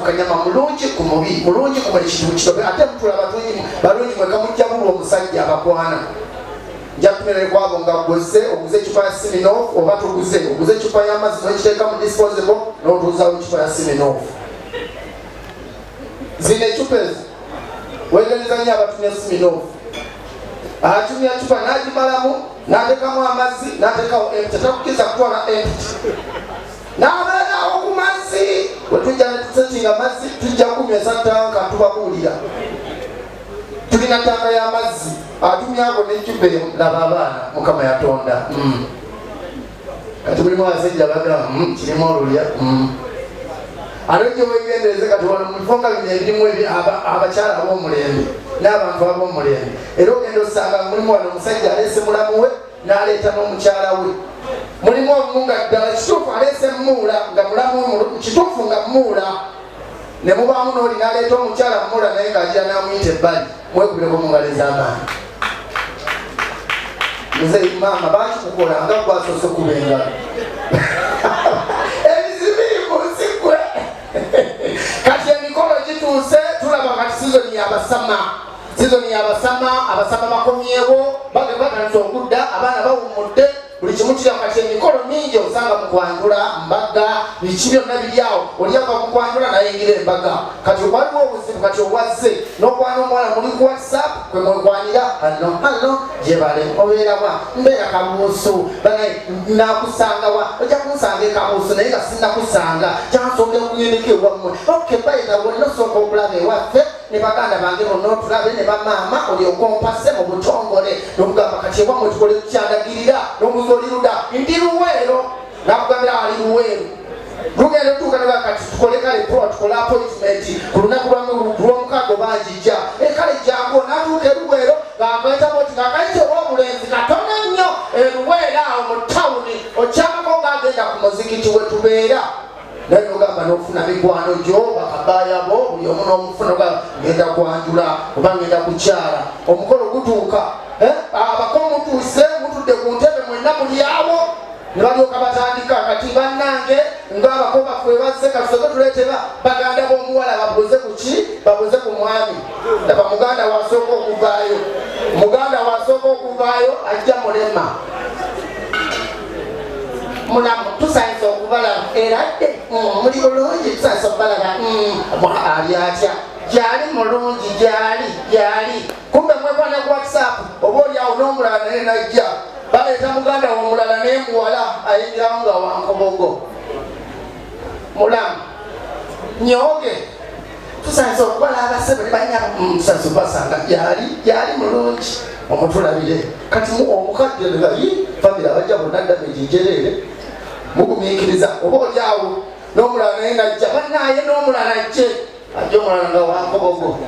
kanyama mulungi ku mubi, mulungi ku buli kintu kitobe. Ate mutula batungi balungi mweka mujja bulwa omusajja abakwana. Nja kutumira kwabo nga guze oguze ecupa ya Smirnoff oba tuguze oguze ecupa y'amazzi n'okiteeka mu disposable n'otuuzawo ecupa ya Smirnoff. Zino ecupa ezo weegereza nnyo abatumya Smirnoff. Atumya cupa n'agimalamu n'ateekamu amazzi n'ateekawo empty, takukkiriza kutwala empty. N'abeeraawo ku mazzi, bwe tujja ne tusetinga amazzi tujja kunyweza tanka, tubabuulira. Tulina tanka y'amazzi, atumyako n'eccupa emu. Laba abaana Mukama yatonda. Kati mulimu abasajja bagamba kirimu olulya. Ate gye weegendereze kati wano mu bifo nga bino ebirimu abakyala ab'omulembe n'abantu ab'omulembe, era ogenda osanga mulimu wano omusajja aleese mulamu we n'aleeta n'omukyala we. Mulimu omu nga ddala kituufu aleese muula nga mulamu kituufu nga muula, ne mubaamu n'oli n'aleeta omukyala muula naye ng'agira n'amuyita ebbali. Mwekubireko mu ngalo ez'amaanyi. Muzeeyi maama bakikukola nga gwasoose kuba engalo. Ebizibu biri ku nsi ggwe. Kati emikolo gituuse, tulaba kati sizoni y'abasama, sizoni y'abasama, abasama bakomyewo, batandise okudda, abaana bawummudde, buli kimu kiri. Kati emikolo mingi osanga mu kwanjula, mbaga, biki byonna biri awo. Oli ava mu kwanjula nayingira embaga. Kati waliwo obuzibu, kati owazze n'okwana omuwala muli ku WhatsApp kwe mwekwanira, "Hello, hello, gyebale, obeerawa?" "Mbeera Kabuusu." "Banaye nakusangawa?" "Ojja kunsanga e Kabuusu," naye nga sinnakusanga kyansooka nkugendeko ewammwe. "Okay, bayita bonna, osooka okulaba ewaffe ne baganda bange bonna, otulabe ne bamaama, olyoke ompase mu butongole." Nokugamba kati ewammwe tukole tukyandagirira n'omuzi oli luda, "Ndi Luweero," nakugambira ali Luweero. Lugenda otuuka noga kati tukole kale poa, tukole appointment ku lunaku lwomukaaga oba njija. Kale jangu. Natuuka eruweero ng'akweta boti ng'akayita ow'obulenzi katono nnyo eruweero awo mu tawuni, okyamako ng'agenda ku muzikiti we tubeera. Naye nogamba nofuna mikwano gyo bakabaaya bo, buli omu n'omufuna, ogamba ngenda kwanjula oba ngenda kukyala. Omukolo gutuuka, abako mutuuse, mutudde ku ntebe mwenna muli awo, ne balyoka batandika, "Kati bannange ng'abako baffe bazze, katusoke tuleeteba baganda b'omuwala babuuze ku ki, babuuze ku mwami." Laba muganda wasooka okuvaayo, muganda wasooka okuvaayo ajja mulema mulamu, "Tusanyusa okubalaba era dde muli bulungi, tusanyusa okubalaba." Ali atya? "Gyali mulungi, gyali gyali." Kumbe mwekwana ku WhatsApp oba oli awo n'omulala naye najja, baleeta muganda we omulala naye muwala ayingiramu nga wankobogo. "Mulamu nyoge, tusanyusa okubala abasebo ne banyabo, tusanyusa okubasanga." "Gyali gyali mulungi, omutulabire." Kati omukadde yi famire abajja bonna damage njereere. Mugumiikiriza oba oli awo n'omulala naye najja, bannaaye n'omulala ajje, ajja omulala nga wankobogo.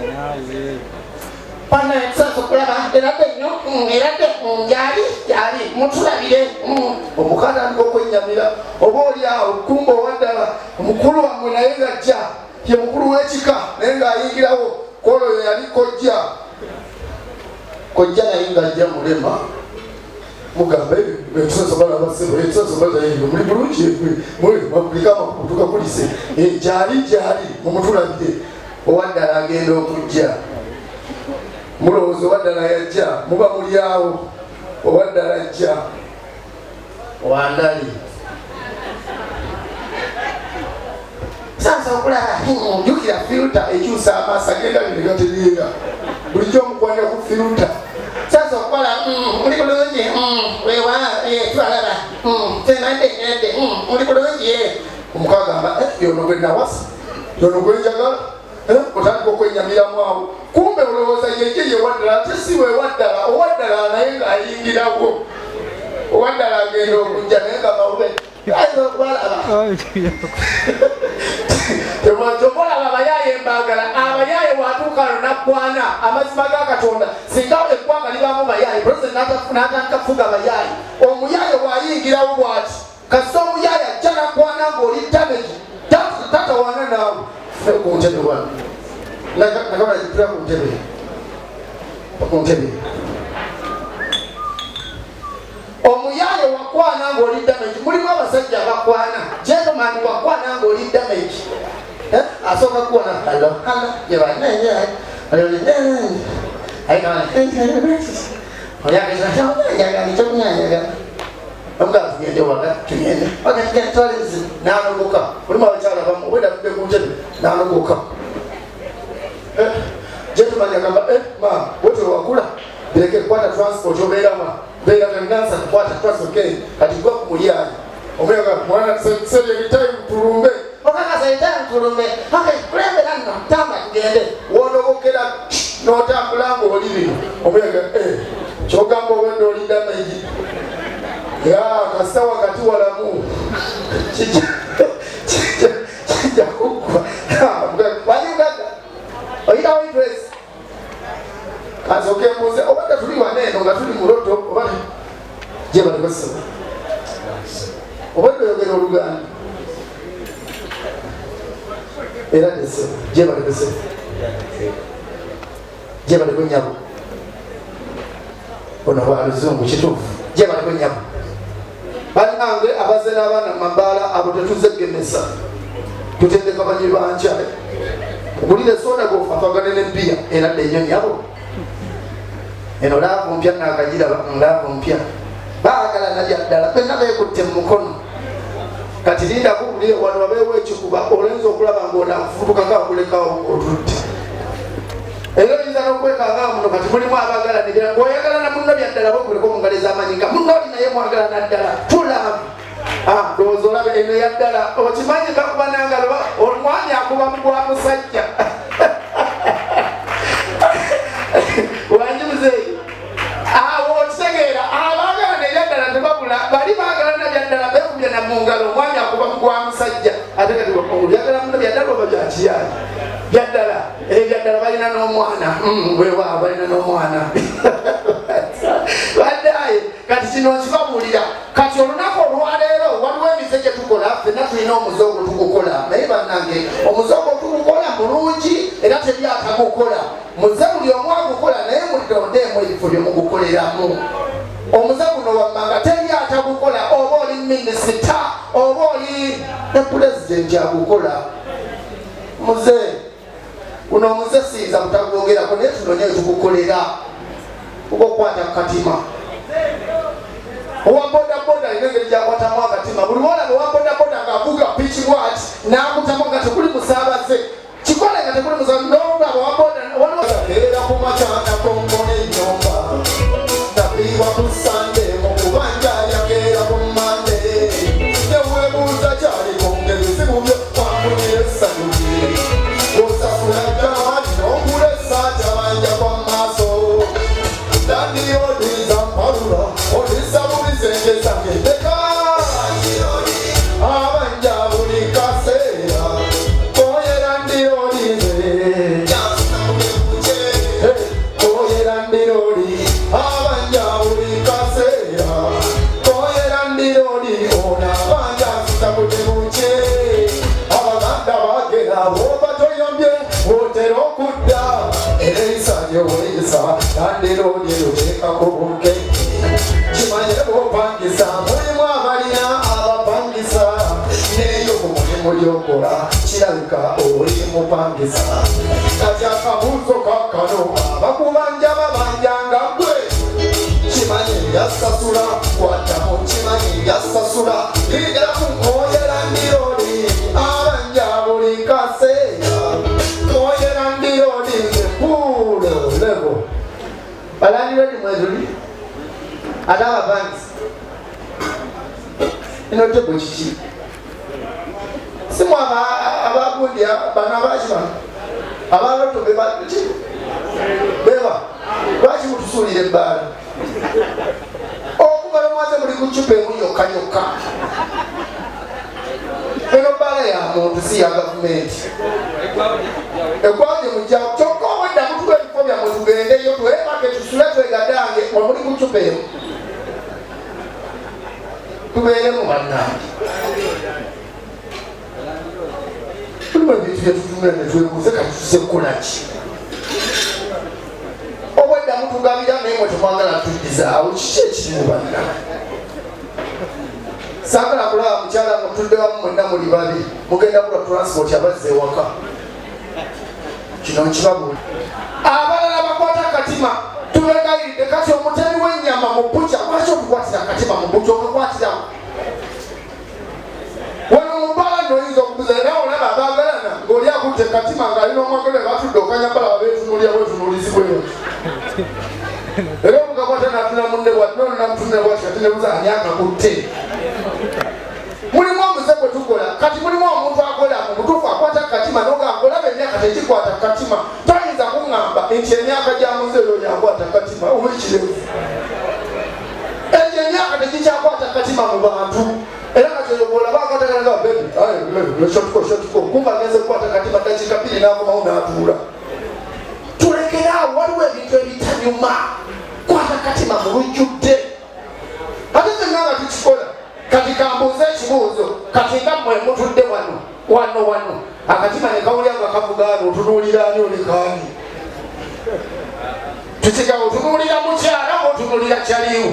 "Bannaaye tusanyusa okulaba eradde nnyo, eradde gyali gyali, mutulabire." Omukadde atandika okwennyamira oba oli awo, kumba owaddala omukulu wammwe naye ng'ajja, ye mukulu w'ekika naye ng'ayingirawo kwolwo oyo yali kojja, kojja naye ng'ajja mulema. Mugamba, "Muli bulungi, mulika amakulu tugakulise." "Gyali gyali, mumutulabire." Owaddala agenda okujja, mulowooza owaddala yajja, muba muli awo, owaddala ajja wandali. "Sansa okulaba." Jjukira filter ekyusa amaaso agenda negatereera bulijjo omukwanya ku filter. "Sansa okubala, muli bulungi, wewa twalaba tenadde nedde, muli bulungi." Omukagamba, "Yono gwe nawasa, yono gwe njagala." Otandika okwenyamiramu awo, kumbe olowooza yeje yewaddala, ate si wewaddala. Owaddala naye ng'ayingirawo, owaddala agenda okujja naye nga mawube okubalaba. Tebolaba abayaaye mbagala abayaaye watuuka nakwana. Amazima ga Katonda, singa eggwanga libaamu bayaaye, president n'atandika kufuga bayaaye, omuyaaye bw'ayingirawo bw'ati, kasita omuyaaye ajja nakwana ng'oli damage, tatawaana naawe. Ku ntebe wano nakabala, ku ntebe, ku ntebe. Omuyaaye wakwana ng'oli damage. Mulimu abasajja abakwana, gentleman wakwana ng'oli damage. Asooka kuwona hello hello tugende waka tugende nanogoka mulimu abakyala bamu obweda tudde ku ntebe nanogoka gentleman yagamba ma wote wakula bireke kwata transport obeerawa beera nansa kwata transport kati gwa ku mulyango omulyango mwana sebe time tulumbe okakasa time tulumbe okay kulembera nno tamba tugende wonogokera n'otambula ng'oli bino omulyango kyogamba obwedda oli damage ya kasita wakati walamu kijja kuggwa wali Uganda oyitawo interest kasooke mbuuze obadde tuli wano eno nga tuli mu loto oba gye bali basoma obadde oyogera Oluganda era tese gye bali basoma gye baliko nnyabo ono wa luzungu kituufu gye baliko nnyabo bannange abazze n'abaana mu mabaala abo tetuze gemesa tutendeka banywi bankya ogulire soda gofafagane n'ebbiya era dda ennyo nnyabo eno laavu mpya naakagiraba laavu mpya baagala nabya ddala benna beekutte mu mukono kati lindako buli wano wabeewo ekikuba oyinza okulaba ng'onafutukako akulekawo otudde era oyinza n'okwekanga muno kati mulimu abaagala nebyala ng'oyagala na munno bya ddala bokuleko mu ngalo ez'amanyi nga munno oli naye mwagala na ddala tulaavu ndowooza olaba eno ya ddala okimanyi bakuba nangalo omwami akuba mugwa musajja wangi muzeeyi awo okitegeera abaagala nebyaddala tebabula bali baagala nabyaddala beekubye na mu ngalo omwami akuba mugwa musajja ate kati obyagala muno byaddala oba byakiyaani byaddala ebyaddala balina n'omwana weewaawo balina n'omwana baddaye kati kino nkibabuulira kati olunaku olwaleero waliwo emize gye tukola ffenna tulina omuze ogwo tugukola naye bannange omuze ogwo tugukola mulungi era teri atagukola muze buli omu agukola naye mulondeemu ebifo bye mugukoleramu omuze guno wammanga teri atagukola oba oli minisita oba oli ne pulezidenti agukola muze guno omuze siyinza kutagwogerako naye tunonye tugukolera okwata katima owa bodaboda alina engeri gyakwatamu akatima buli wolaba owa bodaboda ng'avuga piki bwati n'akutamu nga tekuli musaabaze kikole nga tekuli musaabaze n'olaba owa boda waliwo ku makya nakonkona ennyumba nafiibwa ku Sande mu kubanja yakeera ku Mande neweebuuza kyaliko ng'ebizibu byo wanfunira essanyu osasula jamani n'ogula essaati abanja kwa maaso landiodiza mpalula odisa bubizenje zange ndeka abanja buli kaseera koyera ndirolize koyera ndiroli abanja buli kaseera koyera ndiroli ona abanja nsuta buke abaganda bagera bwoba toyombye otera okudda era eisa lyoweesa landiroli eyoteekako buke kimanye bwopangisa mulimu abalina abapangisa neyo ku mulimu lyokola kirabika oli mupangisa kati akabuuzo kakano abakubanja babanjanga gwe kimanye yasasula kwatamu kimanye yasasula liddaku oyera ndiroli abanja buli kaseera oyera ndiroli nze pulo levo balandiroli mwezuli ate abapangisa ino tebo kiki simu abagundi bano abaki bano abaloto beba lwaki mutusuulira ebbaala okuva lwemwaze muli ku ccupa emu yokka yokka eno bbaala ya muntu si ya gavumenti eggwawo gye mujja kyokka obwedda mutuwa ebifo byammwe tugendeyo twebake tusule twegadange wamuli ku ccupa emu tubeeremu bannange mulimu ebintu byetutunula netwebuuze kati tuze kukola ki obwedda mutugabira naye mwe temwagala tuddizaawo kiki ekirimu bannange saagala kulaba mukyala mutudde wamu mwenna muli babi mugenda kulwa transport abazza ewaka. Kino nkibabuulira. Abalala bakwata akatima, tubegayiridde. Kati omutemi w'ennyama mu bbuca, lwaki okukwatira akatima mu bbuca? Okakwatirawo wano mu bbala nno oyinza okubuza, era olaba abaagalana ng'oli akutte katima ng'alina omwagala, batudde okanyambala, babeetunuulira bwetunuulizi bwe. Era omugakwata natuna munne bwati, nono namutunula bwati, kati nebuza ani akakutte. Mulimu omuze gwe tukola kati, mulimu omuntu akola mu butuufu akwata katima, nogamba olaba emyaka tegikwata katima. Toyinza kuŋŋamba nti emyaka gya muzeeyo yakwata katima oba ekirevu. Egyo emyaka tegikyakwata katima mu bantu. Era kati oyo bwolaba akwatagana, baby, shotko shotko, kumba agenze kukwata katima dakiika 2, n'akomawo n'atuula. Tulekeraawo, waliwo ebintu ebitanyuma. Kwata katima mu lujjudde, ate fenna nga tukikola. Kati kambuuze ekibuuzo, kati nga mmwe mutudde wano wano wano, akatima ne kawulira nga kavugaana, otunuulira ani? Olekaani tukiga, otunuulira mukyala oba otunuulira kyaliwo?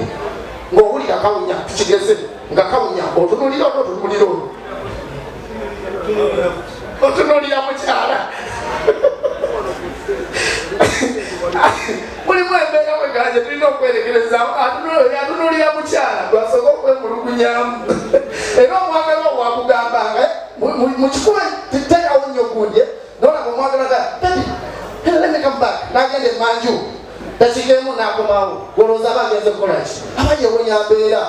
Ng'owulira kawunya, tukigeze nga kawunya, otunuulira oba otunuulira ono? Otunuulira mukyala. Mulimu embeera weganje tulina okwerekerezaawo. Atunuulira mukyala lwasooka okwemulugunyamu, era omwagalwa wakugambanga mukikuba tekawo nnyo gundi nolaba omwagala ga, "Baby, let me come back," nagenda emanju, dakiika emu nakomawo. Golowooza aba agenze kukola ki? Aba yewonya mbeera.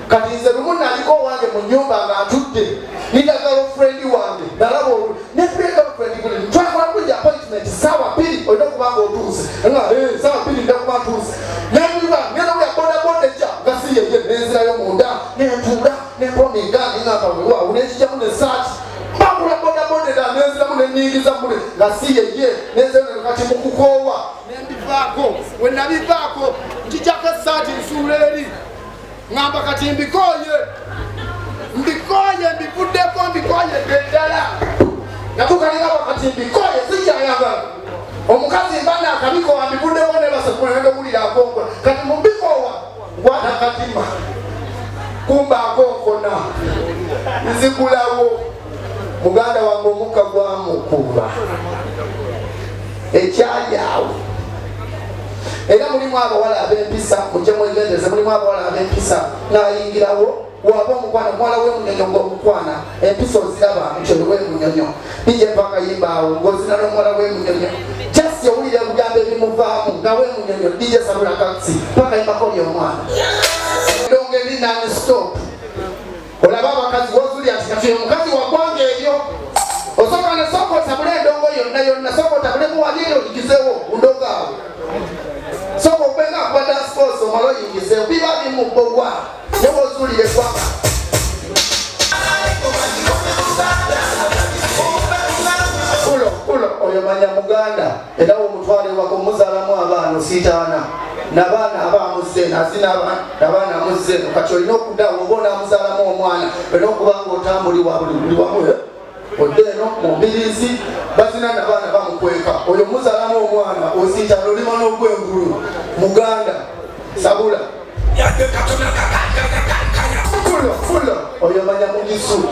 Kati nze lumu naliko owange mu nyumba nga ntudde nina girlfriend wange, nalaba olu nefuna girlfriend guli twakola bulungi appointment, saawa 2 olina okuba nga otuuse, nga saawa 2 nda kuba ntuuse. Nendiba ngenda kulya boda boda ejja nga si yeye, nenzirayo munda, nentuula, nempominga, nengamba weewaawo, nenkijjamu nesaati, mbangula boda boda era nenziramu, nenyingiza mule nga si yeye, nenzirayo. Kati mukukoowa nembivaako, we nabivaako nkijjako esaati, nsuula eri, ŋŋamba kati mbikooye, mbikooye, mbivuddeko, mbikooye ddala. Natuuka nengamba kati mbikooye, sikyayagala omukazi, mba naakabikoowa, mbivuddeko. Nebasekulende owulira akonkona, kati mubikoowa nkwata katima, kumba akonkona, nzigulawo. Muganda wange, omukka gwamukuba ekyali awo. Era mulimu abawala ab'empisa, mujje mwegendeze, mulimu abawala ab'empisa n'ayingirawo waba omukwana muwala w'emunyonyo ng'omukwana empisa oziraba nti oyo w'emunyonyo. Bijja mpaka yimba awo ng'ozina n'omuwala w'emunyonyo, just owulira ebigambo ebimuvaamu nga w'emunyonyo. DJ Sabula Kakisi paka yimbako oli omwana ndongo eri non stop. Olaba abakazi wozuli ati kati omukazi waggwanga eryo, osooka ne sooka osabule endongo yonna yonna, sooka otabulemu wali eri oyigizewo ndongo awo, sooka okubenga akuba dance course, omala oyingizewo, biba bimubowa ne wozulira eggwanga. Kulo kulo oyo manya muganda, era omutwala ewaka omuzaalamu abaana osiitaana nabaana aba amuzze azina abaana amuzze eno. Kati olina okuddawo oba onaamuzaalamu omwana, olina okuba nga otambulibwa buli wamu, eh? Odde eno mu mbiriizi bazina nabaana bamukweka, oyo muzaalamu omwana osiitaana olima n'ogwengulu. Muganda sabula kulo kulo oyo manya mugisu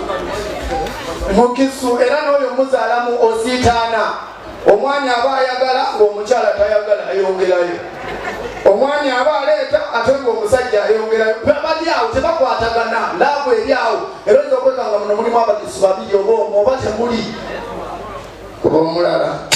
mugisu, era n'oyo muzaalamu osiitaana. Omwami aba ayagala ng'omukyala tayagala, ayongerayo. Omwami aba aleeta ate ng'omusajja ayongerayo, bali awo tebakwatagana, love eri awo. Era oyinza okwekanga muno mulimu abagisu babiri oba omu oba temuli kuba omulala.